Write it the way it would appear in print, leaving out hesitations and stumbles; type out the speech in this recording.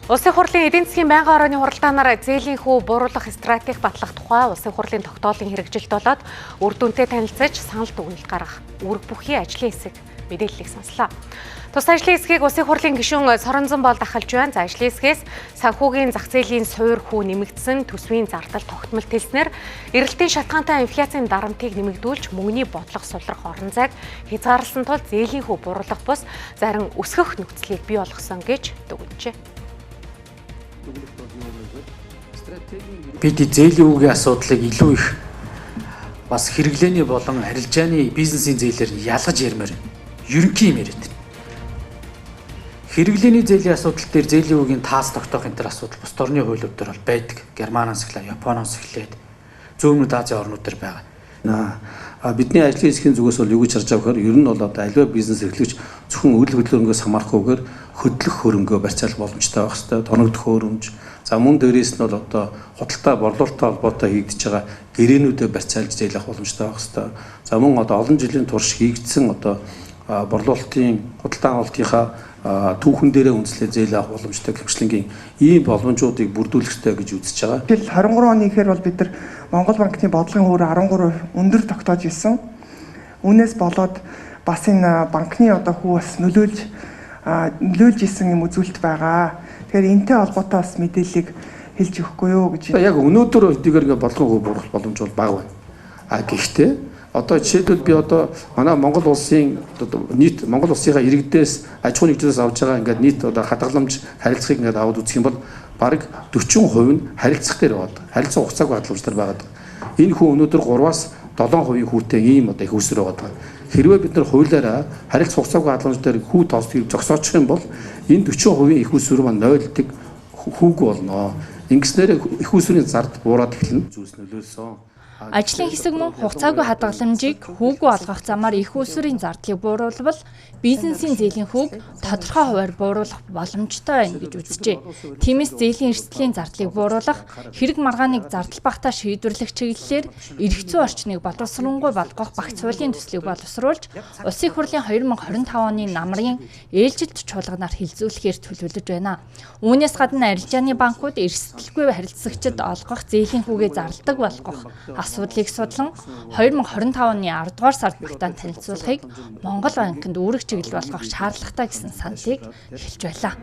Улсын хурлын эдийн засгийн байнгын орооны хуралдаанаар зээлийн хүү бууруулах стратеги батлах тухай Улсын хурлын тогтоолын хэрэгжилт болоод үр дүнтэй танилцаж санал дүгнэлт гаргах үүрэг бүхий ажлын хэсэг мэдээллийг сонслоо. Тус ажлын хэсгийг Улсын хурлын гишүүн Соронзон бол дахалж байна. За, ажлын хэсгээс санхүүгийн зах зээлийн суур хүү нэмэгдсэн, төсвийн зардал тогтмол тэлснээр эрэлтийн шалтгаантай инфляцийн дарамтыг нэмэгдүүлж мөнгөний бодлого сулрах орон зайг хязгаарласан тул зээлийн хүү бууруулах бус зарим өсгөх нөхцөлийг бий болгосон гэж дүгнжээ. Бид зээлийн үгийн асуудлыг илүү их бас хэрэглээний болон арилжааны бизнесийн зээлээр ялгаж ярмаар байна. Ерөнхий юм яриад. Хэрэглээний зээлийн асуудал дээр зээлийн үгийн таас тогтоох энэ төр асуудал бусд орны хуулиуд дээр бол байдаг. Германаас эхлээд, Японоос эхлээд Зүүн Азийн орнууд дээр байгаа. Бидний ажлын хэсгийн зүгээс бол юу гэж харж байгаа гэхээр ер нь бол одоо аливаа бизнес эрхлэгч зөвхөн үйл хөдлөнгөөс хамаарахгүйгээр хөдлөх хөрөнгөө барьцаалах боломжтой байх хэрэгтэй. Тоногдох хөрөмж. За, мөн дээрээс нь бол одоо худалдаа борлуулалттай холбоотой хийгдэж байгаа гэрээнүүдэд барьцаалж зээл авах боломжтой байх хэрэгтэй. За, мөн одоо олон жилийн турш хийгдсэн одоо борлуулалтын худалдаа авалтынхаа түүхэн дээрээ үндэслээ зээл авах боломжтой гэмшлэнгийн ийм боломжуудыг бүрдүүлэх ёстой гэж үзэж байгаа. Жил 23 оны ихээр бол бид нар Монгол банкны бодлогын хөр 13% өндөр тогтоож исэн. Үүнээс болоод бас энэ банкны одоо хүү бас нөлөөлж исэн юм үзүүлэлт байгаа. Тэгэхээр энэтэй холбоотой бас мэдээллийг хэлж өгөхгүй юу гэж. Яг өнөөдөр хэдийгээр ингээ бодлогын хүү буурах боломж бол бага байна. А гэхдээ одоо жишээлбэл би одоо манай Монгол улсын нийт Монгол улсынхаа иргэдээс, аж ахуйн нэгжлээс авч байгаа ингээд нийт одоо хадгаламж харилцахыг ингээд аваад үзэх юм бол бараг 40% нь харилцах дээр байгаа. Харилцах хугацаагүй хадгаламж дээр байгаа. Энэ хүү өнөөдөр 3-аас 7% хүүтэй ийм одоо их үүсвэр байгаа. Хэрвээ бид нар хуулиараа харилцах хугацаагүй хадгаламж дээр хүү тооцдгийг зогсоочих юм бол энэ 40% их үүсвэр маань 0-даг хүүгүй болно. Ингэснээр их үүсвэрийн зард буураад эхэлнэ. Зүйлс нөлөөлсөн. Ажлын хэсэг мөн хугацаагүй хадгаламжийг хүүгүй олгох замаар их үүсвэрийн зардлыг бууруулбал бизнесийн зээлийн хүүг тодорхой хувиар бууруулах боломжтой байна гэж үзжээ. Тиймээс зээлийн эрсдлийн зардлыг бууруулах, хэрэг маргааныг зардал багтаа шийдвэрлэх чиглэлээр эрх зүйн орчныг боловсронгуй болгох багц хуулийн төслийг боловсруулж Улсын хурлын 2025 оны намрын ээлжилт чуулганаар хилцүүлэхээр төлөвлөж байна. Үүнээс гадна арилжааны банкуд эрсдэлгүй харилцагчид олгох зээлийн хүүгээ зарладаг болгох асуудлыг судлан 2025 оны 10 дугаар сард багтаан танилцуулахыг Монгол банкнд үүрэг чиглэл болгох шаардлагатай гэсэн саналыг хэлж байлаа.